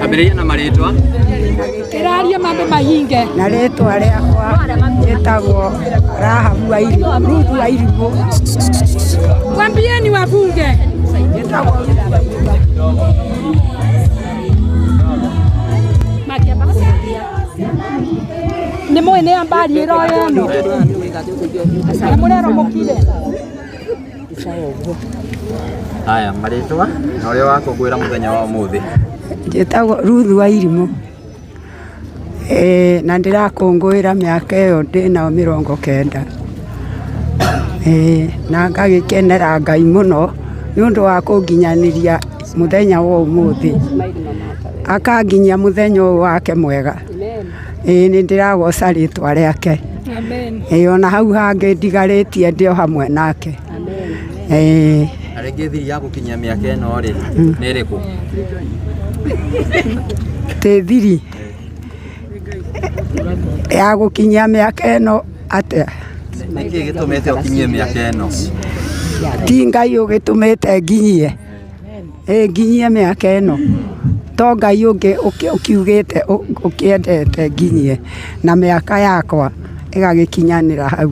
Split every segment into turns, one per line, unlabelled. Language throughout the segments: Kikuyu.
Ambĩrĩria na marĩtwa.
Kĩraria mambe mahinge.
Na rĩtwa rĩakwa njĩtagwo Rahabu Wairimu, Ruthu Wairimu.
Mwambieni wabunge.
Njĩtagwo Ruthu Wairimu.
Makĩamba kũhutia. Nĩ mũĩ nĩ ambari ĩroya ĩno. Na mũrerwo mũkire.
Haya, marĩtwa na ũrĩa wakũngũĩra mũthenya wa ũmũthĩ.
Njĩtagwo Ruthu Wairimu. Ĩĩ na ndĩrakũngũĩra mĩaka ĩyo ndĩnayo 90. Ĩĩ na ngagĩkenera Ngai mũno nĩ ũndũ wa kũnginyanĩria mũthenya wa ũmũthĩ. Akanginyia mũthenya ũyũ wake mwega. Ĩĩ nĩ ndĩragoca rĩtwa rĩake.
Amen.
Ĩĩ ona hau hangĩ ndigarĩtie ndĩ o hamwe nake. Ĩĩ.
Na rĩngĩ thiri ya gũkinyia mĩaka ĩno rĩ, nĩ ĩrĩkũ?
Tĩ thiri ya gũkinyia mĩaka ĩno atĩa?
Nĩkĩ gĩtũmĩte ũkinyie mĩaka ĩno?
Ti Ngai ũgĩtũmĩte nginyie. Ĩ nginyie mĩaka ĩno. To Ngai ũngĩ ũkiugĩte ũkĩendete nginyie na mĩaka yakwa ĩgagĩkinyanĩra hau.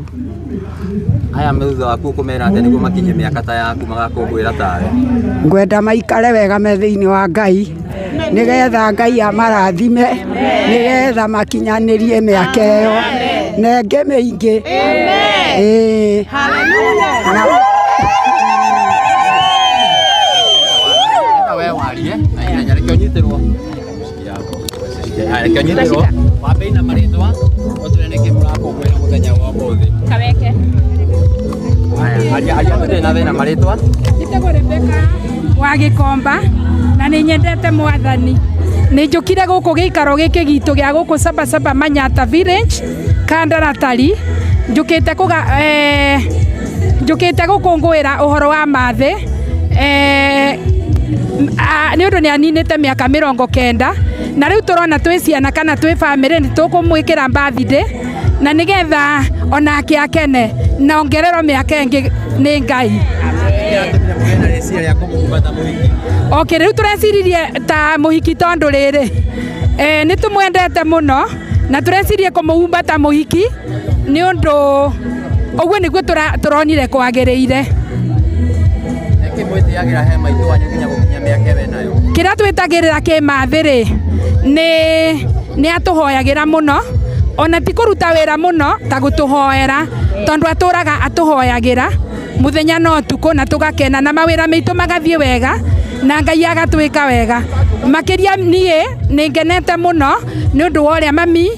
Aya me thutha waku ũkũmera atĩa nĩguo makinyie mĩaka ta yaku magakũngũĩra tawe?
Ngwenda maikare wega me thĩinĩ wa Ngai nĩgetha Ngai amarathime nĩgetha makinyanĩrie mĩaka ĩyo na ĩngĩ mĩingĩ. Ĩĩ.
Na we warie na ihenya reke ũnyitĩrwo. Haya, reke ũnyitĩrwo. Wambei na marĩtwa ũtwĩre nĩkĩ mũrakũngũĩra mũthenya wa ũmũthĩ.
Kaweke.
Haya, aria aria tũtirĩ na thĩna marĩtwa.
Njĩtagwo Rebecca wa Gĩkomba na nĩ nyendete mwathani. Nĩ njũkire gũkũ gĩikaro gĩkĩ gitũ gĩa gũkũ Sabasaba Manyata Village Kandaratari njũkĩte kũga njũkĩte gũkũngũĩra ũhoro wa mathĩ nĩ ũndũ nĩ aninĩte mĩaka 90 Na rĩu tũrona twĩ ciana kana twĩ bamĩrĩ nĩ tũkũmwĩkĩra birthday na nĩgetha onake akene na ongererwo mĩaka ĩngĩ nĩ Ngai. Okay, rĩu tũreciririe ta mũhiki tondũ rĩrĩ nĩ tũmwendete mũno na tũrecirie kũmũhumba ta mũhiki nĩ ũndũ ũguo nĩguo tũronire kwagĩrĩire. Kĩrĩa twĩtagĩrĩra kĩmathĩ rĩ nĩ atũhoyagĩra mũno ona ti kũruta wĩra mũno ta gũtũhoera tondũ atũraga atũhoyagĩra mũthenya na ũtukũ na tũgakena na mawĩra maitũ magathiĩ wega na Ngai agatwĩka wega. Makĩria niĩ nĩ ngenete mũno nĩ ũndũ wa ũrĩa mami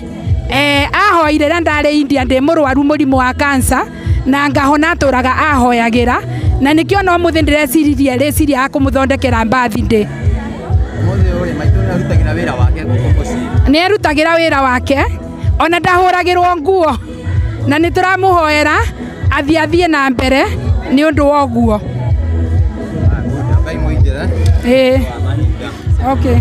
ahoire rĩrĩa ndarĩ India ndĩ mũrwaru mũrimũ wa cancer na ngahona atũraga ahoyagĩra na nĩkĩo no mũthĩ ndĩreciririe rĩciria ya kũmũthondekera birthday. Nĩ erutagĩra wĩra wake ona ndahũragĩrwo nguo na nĩ tũramũhoera athiĩ na mbere nĩ ũndũ wa ũguo. Okay.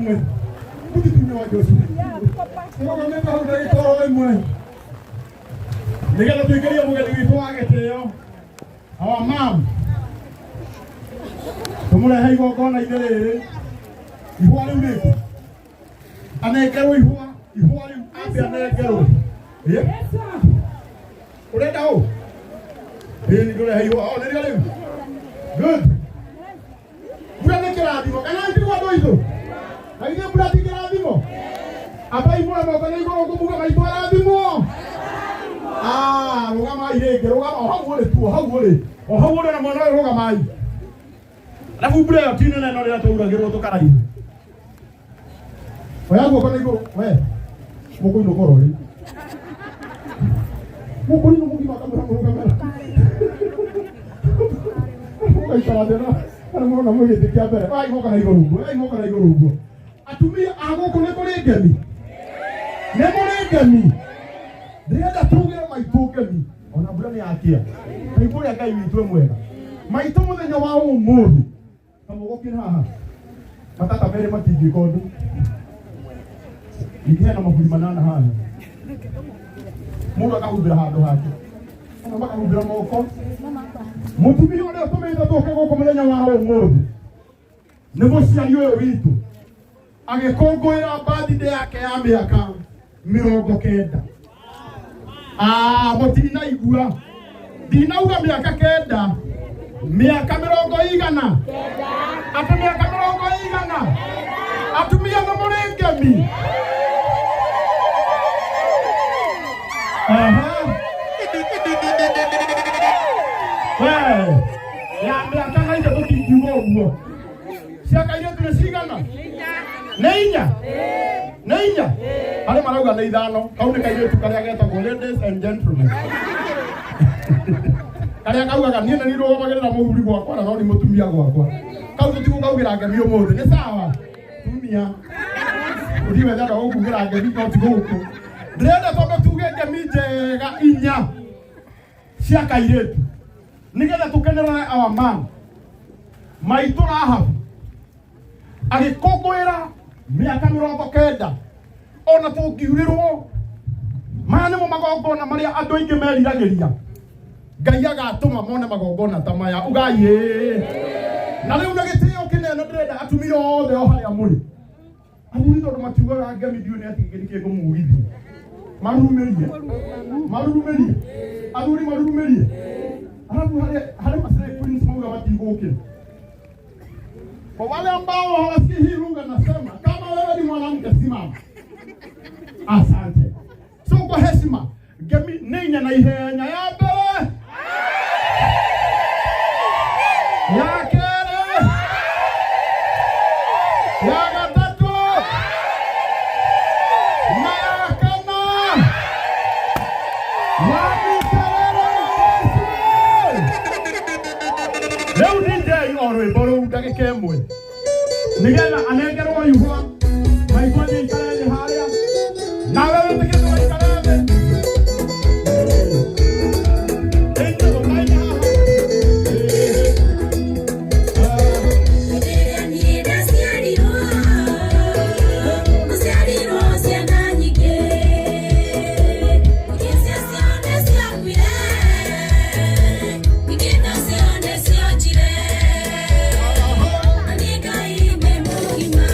Ĩmwe mũtitũ-inĩ wa Joshua, tũrũgamĩte hau ndagĩka oro ĩmwe nĩgetha tũingĩrie mũgeni witũ wa gĩtĩo, our mom, tũmũrehe igongona-inĩ rĩrĩ. Ihũa rĩu rĩkũ anengerwo ihũa, ihũa rĩu ambe anengerwo. Ĩ? Ũrenda ũ ĩĩ nĩ ndũrehe ihũa o nĩrĩo rĩu. Good. Mbura nĩ kĩrathimo kana itigwo andũ aitũ? Na githĩ mbura ti kĩrathimo? Ambai muoe moko na igũrũ ngũmuga maitũ arathimwo. Ah, rũgamai rĩngĩ, rũgama o hau ũrĩ tu, o hau ũrĩ, o hau ũrĩ na mwena ũyũ, rũgamai. Arabu mbura ĩyo ti nene no rĩrĩa twauragĩrwo tũkaraihu. Oya guoko na igũrũ, we mũkũinũka oro rĩu. Mũkũinũ mũgima kamũra mũrũgamera. Mũgaikara thĩ na arĩa mũrona mwĩ gĩtĩ kĩa mbere. Oyai guoko na igũrũ ũguo, oyai guoko na igũrũ ũguo. Atumia a gũkũ nĩ kũrĩ ngemi? Nĩ mũrĩ ngemi? Ndĩrenda tugĩre maitũ ngemi ona mbura nĩ yakia. Taigua ũrĩa Ngai witũ e mwega. Maitũ mũthenya wa ũmũthĩ kamũgũkĩra haha matata merĩ matingĩka ũndũ. Ningĩ hena maburi manana haha, mũndũ akahumbĩra handũ hake, amwe makahumbĩra moko. Mũtumia ũrĩa ũtũmĩte tũke gũkũ mũthenya wa ũmũthĩ nĩ mũciari ũyũ witũ agĩkũngũĩra birthday yake ya mĩaka 90. Ah, mũtinaigua, ndinauga mĩaka 9, mĩaka mĩrongo igana, atĩ mĩaka mĩrongo igana. Atumia nĩ mũrĩ ngemi? Aha. We, ya mĩaka na ithe tũtingiuga ũguo. Cia kairĩtu nĩ cigana? Nĩ inya, nĩ inya. Harĩ marauga nĩ ithano. Kau nĩ kairĩtu karĩa getagwo ladies and gentlemen, karĩa kaugaga niĩ nĩ nirũgamagĩrĩra mũthuri gwakwa na no nĩ mũtumia gwakwa. Kau tũtigũkaugĩra ngemi ũmũthĩ, nĩ sawa. Tumia ũthiĩ wethe andũ a gũkugĩra ngemi, no ti gũkũ. Ndĩrenda twambe tuge ngemi njega inya cia kairĩtu nĩgetha tũkenerere our man maitũ Rahabu agĩkũngũĩra mĩaka 90. Ona tũngiurĩrwo, maya nĩmo magongona marĩa andũ aingĩ meriragĩria. Ngai agatũma mone magongona ta maya. Ugai ĩĩ. Na rĩu na gĩtĩo kĩnene ndĩrenda atumia othe o harĩa mũrĩ, athuri tondũ matiugaga ngemi, ndiũĩ nĩ atĩ gĩkĩ ngũmugithia, marurumĩrie, marurumĩrie, athuri marurumĩrie. Alafu harĩ maslay queens mauga matigũkĩra. Kwa wale ambao hawasikii hii lugha, nasema kama wewe ni mwanamke simama. Asante. So kwa heshima, ngemi nĩ inya na ihenya: ya mbere, ya kerĩ, ya gatatũ na ya kana. Wamĩterere Yesu. Rĩu DJ, o rwĩmbo rũu ndagĩka ĩmwe nĩgetha anengerwo ihũa, maitũ athiĩ aikare thĩ harĩa, nawe wĩtĩkĩte waikare thĩ. Ĩĩ, ũkaina haha. Ĩĩ.
Rĩrĩa niĩ ndaciarirwo, gũciarirwo ciana nyingĩ, ingĩ ciacio nĩciakuire, ingĩ nacio nĩcionjire, na niĩ Ngai nĩ mũgima.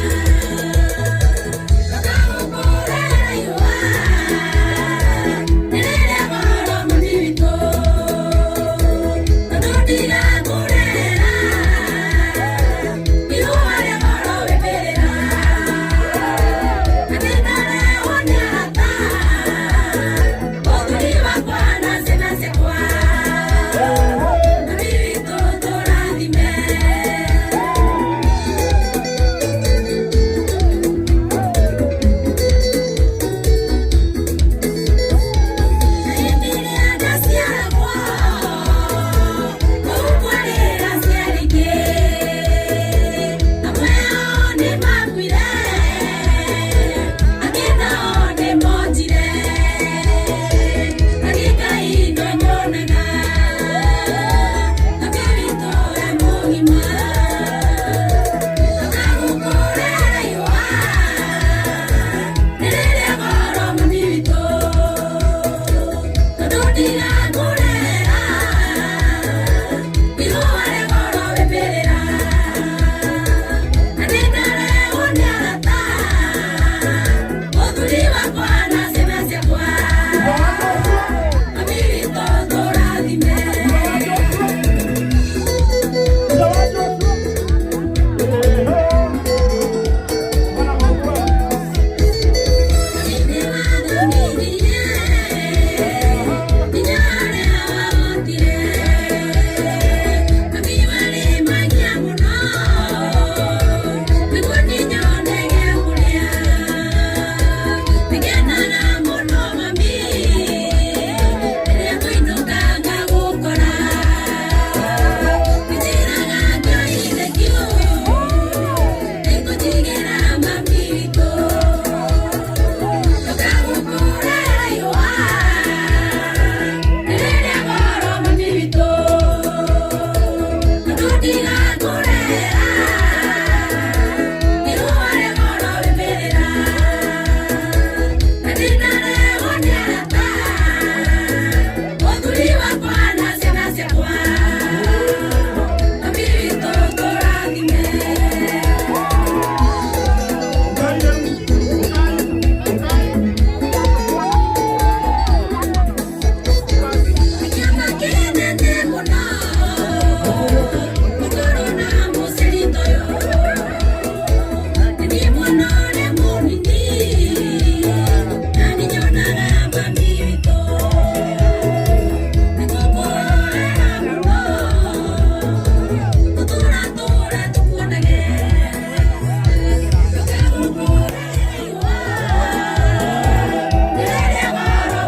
Ndigakũrera Ihũa rĩgoro wĩmbĩrĩra Na nĩndarehwo nĩ arata Mũthuri wakwa na ciana ciakwa Mami witũ tũrathime.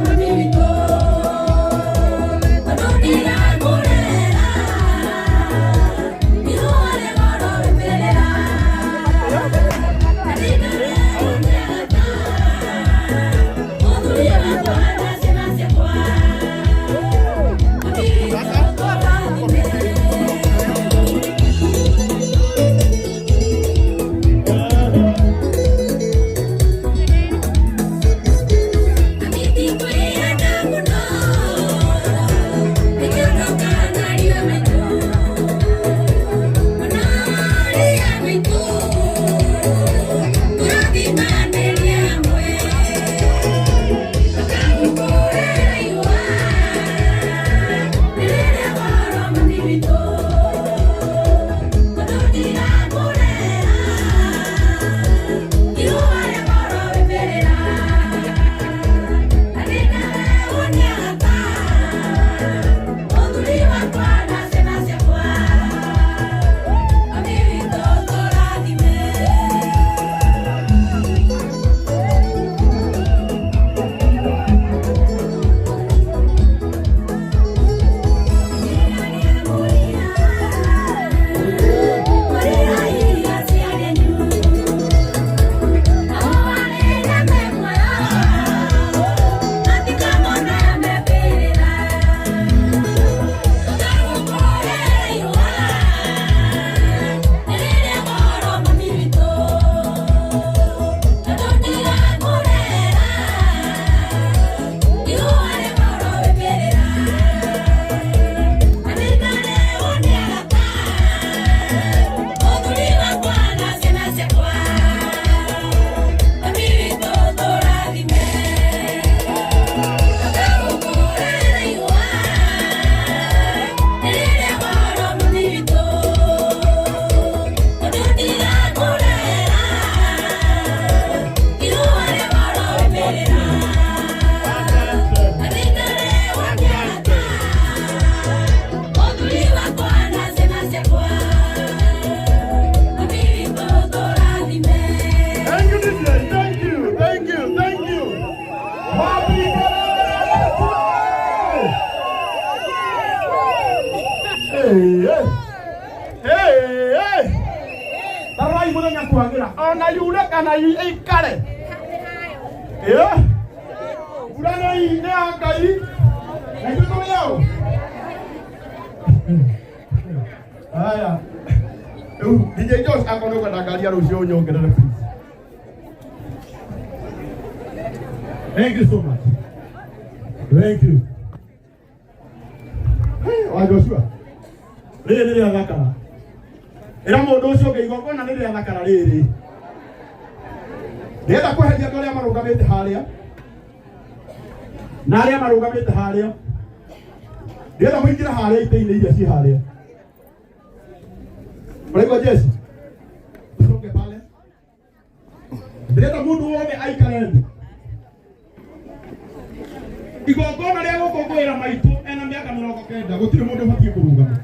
Mami witũ
Thank you, DJ. Thank you. Thank you. Thank you. Happy birthday! Hey, hey. Hey, hey. Tarai muthenya kwagira ona yure kana ikare. Eh? Mbura nĩ ya Ngai. Na ithuĩ tũrĩ ao. Haya. Rĩu DJ Josh akorwo nĩ ũkwenda ngari ya rũciũ ũnyongerere please.
Thank you so much. Thank you.
Wa Joshua rĩrĩ nĩ rĩa thakara ĩra mũndũ ũcio ũngĩ igongona nĩ rĩa thakara rĩrĩ ndĩrenda kweheria andũ arĩa marũgamĩte harĩa na arĩa marũgamĩte harĩa ndĩrenda mũingĩre harĩa itĩ-inĩ iria ci harĩa ũraigua Jesu ũcoke pale ndĩrenda mũndũ wothe aikare thĩ igongona rĩa gũkũngũĩra maitũ ena mĩaka 90 gũtirĩ mũndũ ũbatiĩ kũrũgama.